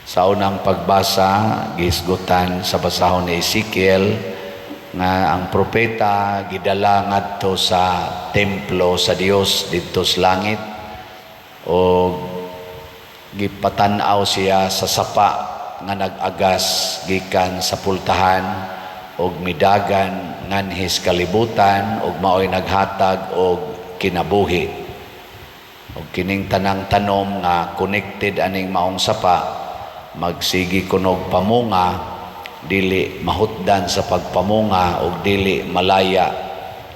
Sa unang pagbasa, gihisgutan sa basahon ni Ezekiel nga ang propeta gidala ngadto sa templo sa Dios didto sa langit o gipatan-aw siya sa sapa nga nag-agas gikan sa pultahan og midagan nganhis kalibutan og maoy naghatag og kinabuhi. Og kining tanang tanom nga connected aning maong sapa, magsigi kunog pamunga, dili mahutdan sa pagpamunga og dili malaya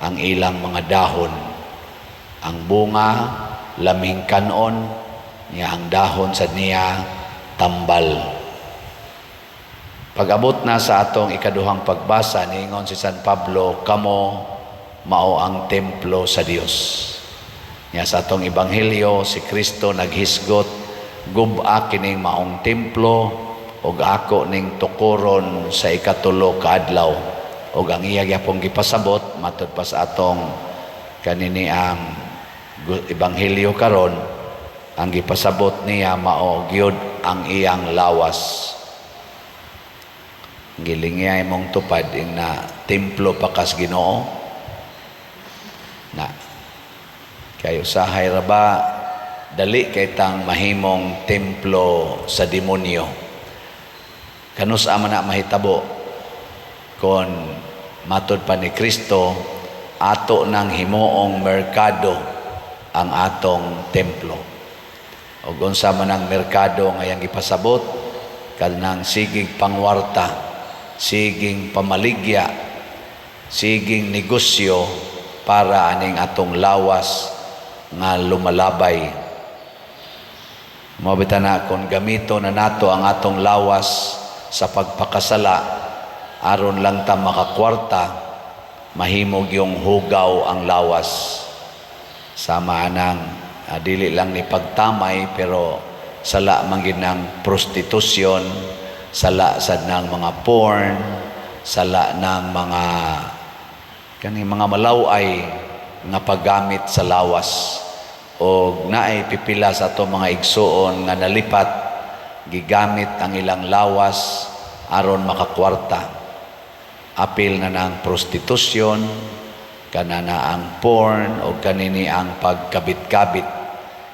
ang ilang mga dahon. Ang bunga laming kanon niya, ang dahon sa niya tambal. Pag-abot na sa atong ikaduhang pagbasa, niingon si San Pablo, "Kamo mao ang templo sa Dios." Nya sa atong ebanghelyo, si Kristo naghisgot, "Gub-a kining maong templo ug ako ning tukuron sa ikatulo ka adlaw." Ug ang iya gyapong gipasabot matud pa sa atong kanini ang ebanghelyo karon, ang gipasabot niya mao gyud ang iyang lawas. Gilingiya imong tupad ing na templo pa kas Ginoo na. Kay usahay ra ba, dali kay tang mahimong templo sa demonyo. Kanus man na mahitabo kon matud pa ni Kristo, ato nang himuong merkado ang atong templo? Ug unsa man ang merkado nga iyang gipasabot? Kanang sigig pangwarta, siging pamaligya, siging negosyo para aning atong lawas nga lumalabay. Mao bitaw na kung gamito na nato ang atong lawas sa pagpakasala aron lang ta makakwarta, mahimog yung hugaw ang lawas. Sama anang dili lang ni pagtamay, pero sala man gid ng prostitusyon, sala sad ng mga porn, sala ng mga kani mga malaway nga paggamit sa lawas. Og naay pipila sa ato mga igsuon nga nalipat, gigamit ang ilang lawas aron makakwarta. Apil na ng prostitusyon, kana na ang porn o kanini ang pagkabit-kabit,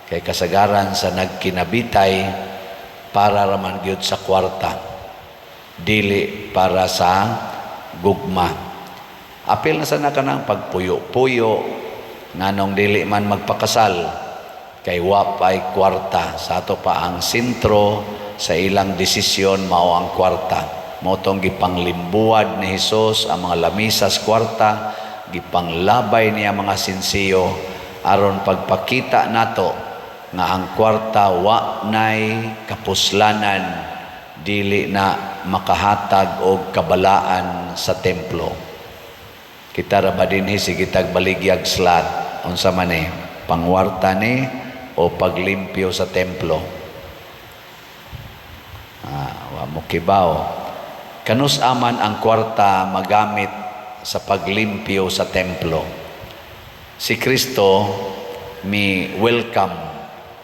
kay kasagaran sa nagkinabitay para raman gyud sa kwarta, dili para sa gugma. Apil na sana kanang pagpuyo-puyo, nganong dili man magpakasal? Kay wa pa'y kwarta. Sa ato pa, ang sentro sa ilang desisyon mao ang kwarta. Mao tong gipanglimbuwad ni Hesus ang mga lamisas kwarta, gipanglabay niya mga sinsiyo aron pagpakita nato nga ang kwarta wa nay kapuslanan, dili na makahatag og kabalaan sa templo. Kita ra ba dinhi sige tag baligyag slot? Unsa man ni, pangwarta ni o paglimpyo sa templo? Ah, wa mo kibaw. Kanus aman ang kwarta magamit sa paglimpyo sa templo? Si Kristo mi welcome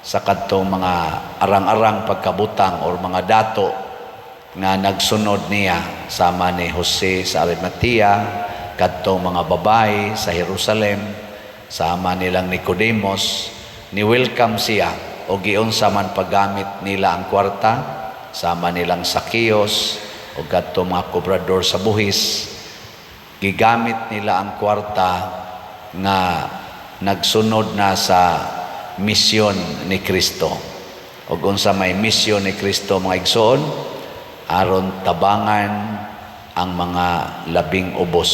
sa kadtong mga arang-arang pagkabutang or mga dato nga nagsunod niya, sama ni Jose sa Arimatea, kadtong mga babae sa Jerusalem, sama nilang Nicodemos. Ni welcome siya o giunsa man paggamit nila ang kwarta, sama nilang Zacchaeus o kadtong mga kobrador sa buhis. Gigamit nila ang kwarta nga nagsunod na sa misyon ni Kristo. Ug unsa may misyon ni Kristo, mga igsoon? Aron tabangan ang mga labing ubos.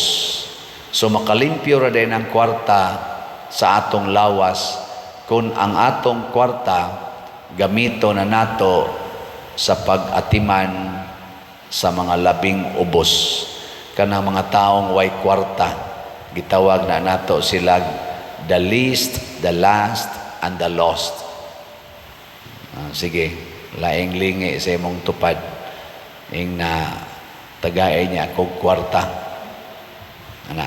So makalimpyo ra din ang kwarta sa atong lawas kung ang atong kwarta gamito na nato sa pag-atiman sa mga labing ubos. Kanang mga taong way kwarta, gitawag na nato sila the least, the last, and the lost. Ah, sige, laing lingi sa imong tupad ing na tagay niya kog kwarta. Ana.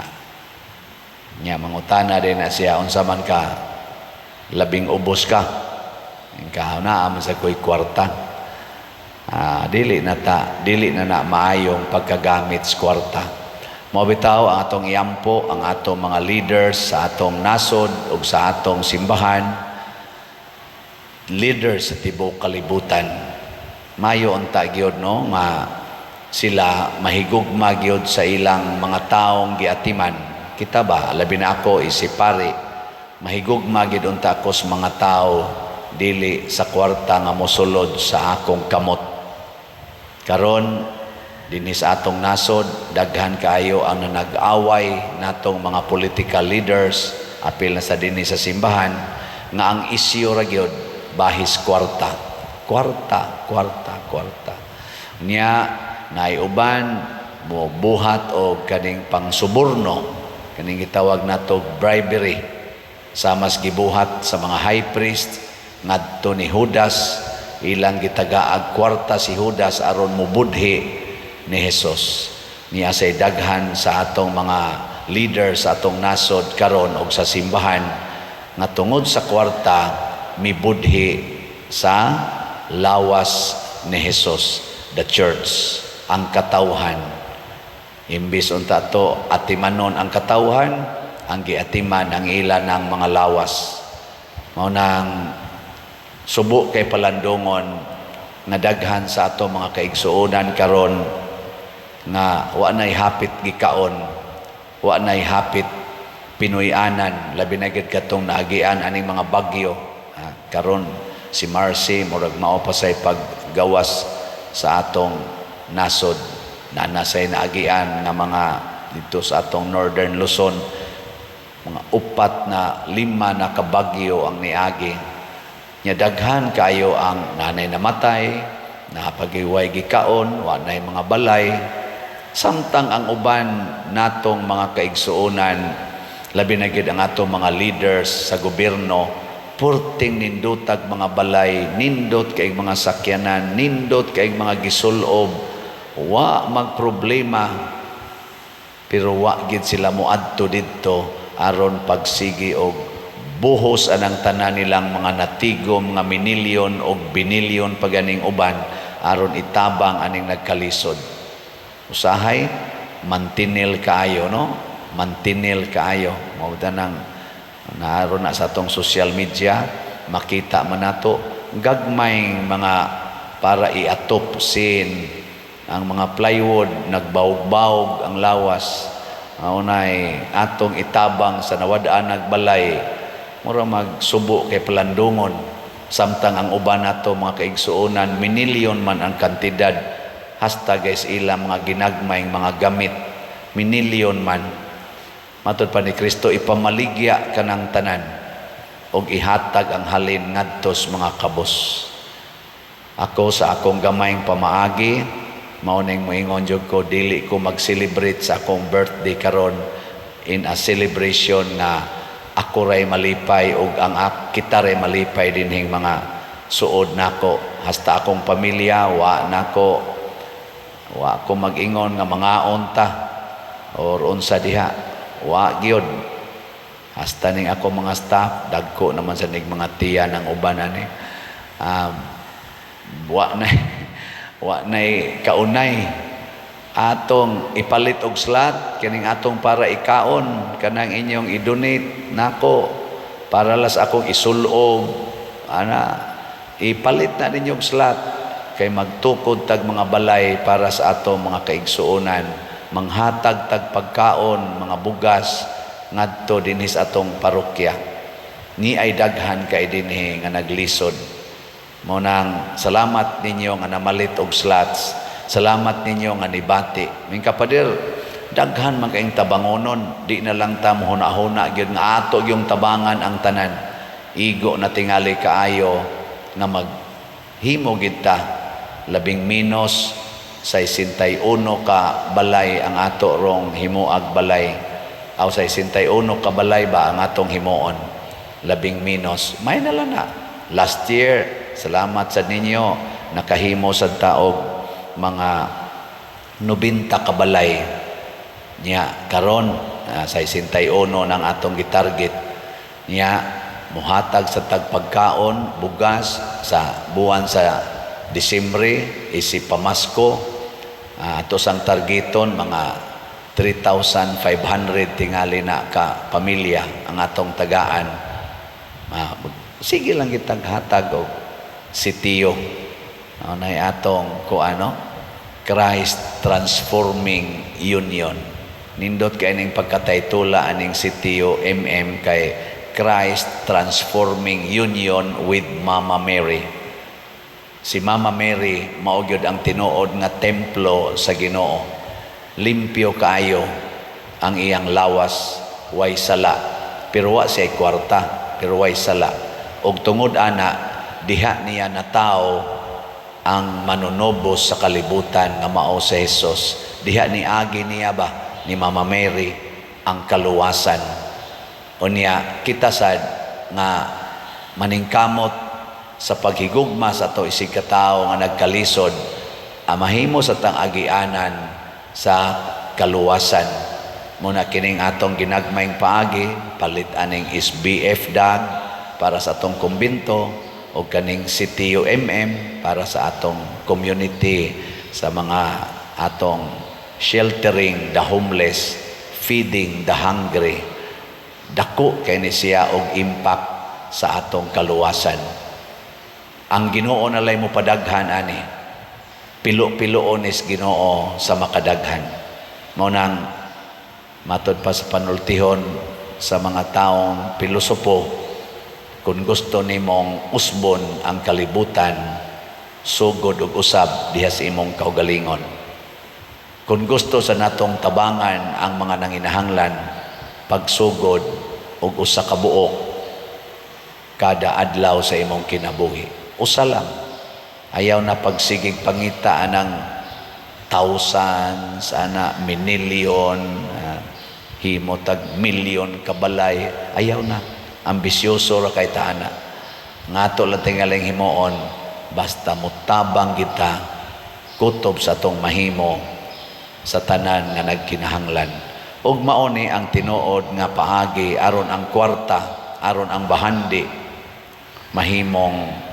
Nya mangutana din na siya, "Unsa man ka, labing ubos ka?" Ing ka, "Naa man sa ko'y kwarta." Dili na ta, dili na na maayong pagkagamit sa kwarta. Mao bitaw ang atong iampo ang atong mga leaders sa atong nasod ug sa atong simbahan, leaders sa tibuok kalibutan. Mayo unta gyud, no, nga sila mahigugma gyud sa ilang mga taong giatiman. Kita ba, labi na ako isip pari, mahigugma gyud unta ako sa mga tao, dili sa kwarta nga mosulod sa akong kamot. Karon dinhi sa atong nasod, daghan kaayo ang nag-away natong mga political leaders, apil na sa dinhi sa simbahan, nga ang isyu ra gyud bahis kwarta. Kwarta, kwarta, kwarta. Nya naay uban mo buhat og kaning pangsuborno, kaning gitawag nato bribery, sama sa gibuhat sa mga high priest ngadto ni Judas. Ilang gitagaag kwarta si Judas aron mubudhi ni Jesus. Niya say daghan sa atong mga leaders sa atong nasod karon og sa simbahan nga tungod sa kwarta mibudhi sa lawas ni Jesus, the church, ang katawhan. Imbis unta to atimanon ang katawhan, ang giatiman ang ila ng mga lawas. Mao nang subo kay palandungon nga daghan sa ato mga kaigsuonan karon nga wa nay hapit gikaon, wa nay hapit pinuy-anan, labi na gid katong naagian aning mga bagyo. Karon si Marcy murag mao pa say paggawas sa atong nasod na nasay naagian nga mga dito sa atong Northern Luzon, mga upat na lima na kabagyo ang niagi. Nya daghan kayo ang nanay namatay, napagiway gikaon, wa nay mga balay, samtang ang uban natong mga kaigsuonan, labi na gid ang atong mga leaders sa gobyerno, purting nindutag mga balay, nindot kay mga sakyanan, nindot kay mga gisulob, wa magproblema, pero wa gid sila moadto didto aron pagsigi og buhos anang tanan nilang mga natigom nga minilyon og binilyon paganing uban aron itabang aning nagkalisod. Usahay mantinil kaayo, no, mantinil kaayo. Mao nang naroon na sa atong social media, makita man nato gagmay mga para iatop sin ang mga plywood, nagbawog-bawog ang lawas. Maunay atong itabang sa nawad-an nagbalay. Mura magsubo kay palandungon, samtang ang uban nato mga kaigsuonan, minilyon man ang kantidad hasta guys ilang mga ginagmay mga gamit, minilyon man. Matod pa ni Kristo, ipamaligya kanang tanan og ihatag ang halin ngadto sa mga kabos. Ako sa akong gamayng pamaagi, mao ning moingon jud ko, dili ko mag-celebrate sa akong birthday karon in a celebration nga ako ray malipay ug ang kita ray malipay dinhing mga suod nako, hasta akong pamilya. Wa nako, wa ko mag-ingon nga mangaon ta or unsa diha, wa gyud. Hasta ning ako mga staff, dagko naman sa ning mga tiya ng uban ani, wa nay kaunay atong ipalit og slot kining atong para ikaon kanang inyong i-donate nako para las akong isulob ana. Ipalit na ninyo og slot kay magtukod tag mga balay para sa atong mga kaigsuonan, manghatag tag pagkaon, mga bugas ngadto dinhi sa atong parokya. Ni ay daghan kay dinhi nga naglisod. Mo nang salamat ninyo nga namalit og slots. Salamat ninyo nga nibati. Ming kapader, daghan man kayong tabangonon, di na lang ta mohuna-huna gyud nga ato yung tabangan ang tanan. Igo na tingali kaayo nga maghimo gid ta labing menos 61 ka balay ang ato rong himuag balay. Aw, 61 ka balay ba ang atong himuon? Labing menos. May na lang na. Last year, salamat sa ninyo, nakahimo sa taog mga 90 ka balay. Nya karon 61 ng atong gitarget. Nya muhatag sa tagpagkaon, bugas sa buwan sa Disyembre isip pamasko, ato sang targeton mga 3,500 tingali na ka pamilya ang atong tagaan. Sige lang kitang hatag og sitiyo. Nay atong ko ano, Christ Transforming Union. Nindot kay ning pagkataytula aning sitiyo MM kay Christ Transforming Union with Mama Mary. Si Mama Mary mao gyud ang tinuod nga templo sa Ginoo. Limpyo kaayo ang iyang lawas, way sala. Pero wa siya kwarta, pero way sala. Og tungod ana, diha niya natawo ang manunobos sa kalibutan nga mao si Jesus. Diha ni agi niya ba ni Mama Mary ang kaluwasan. Unya kita sad nga maningkamot sa paghigugma sa ato isig katawo nga nagkalisod, mahimo sa tang agianan sa kaluwasan. Muna kining atong ginagmayng paagi, palit aning SBF dag para sa atong kumbinto o kaning CTU MM para sa atong community sa mga atong sheltering the homeless, feeding the hungry. Dako kay ni siya og impact sa atong kaluwasan. Ang Ginoo na lay mo padaghan ani. Pilo-piloon is Ginoo sa makadaghan. Mao nang matod pa sa panultihon sa mga taong pilosopo, kung gusto nimong usbon ang kalibutan, sugod og usab diha sa imong kaugalingon. Kung gusto sa natong tabangan ang mga nanginahanglan, pagsugod og usa ka buok kada adlaw sa imong kinabuhi. Usa lang. Ayaw na pagsigig pangita anang thousands, ana minilyon, himo tag milyon kabalay. Ayaw na. Ambisyoso ra kay ta ana. Ngato lang tingaling himuon, basta mutabang kita kutob sa atong mahimo sa tanan nga nagkinahanglan. Ug mao ni ang tinuod nga paagi aron ang kwarta, aron ang bahandi mahimong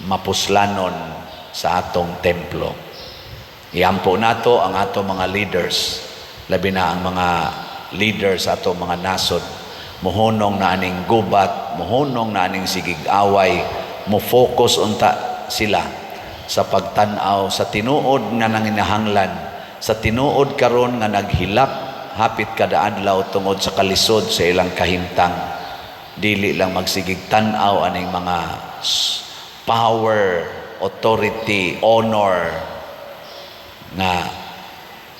mapuslanon sa atong templo. Iampo nato ang atong mga leaders, labi na ang mga leaders sa atong mga nasod. Muhunong na aning gubat, muhunong na aning sigig away, mo focus unta sila sa pagtan-aw sa tinuod nga nanginahanglan, sa tinuod karon nga naghilak hapit kada adlaw tungod sa kalisod sa ilang kahimtang. Dili lang magsigig tan-aw aning mga power, authority, honor nga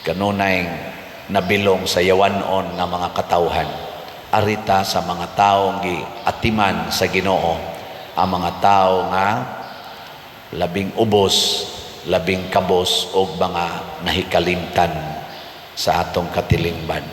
kanunay nabilong sa yawanon nga mga katawhan. Arita sa mga taong giatiman sa Ginoo, ang mga tao nga labing ubos, labing kabos og mga nahikalimtan sa atong katilingban.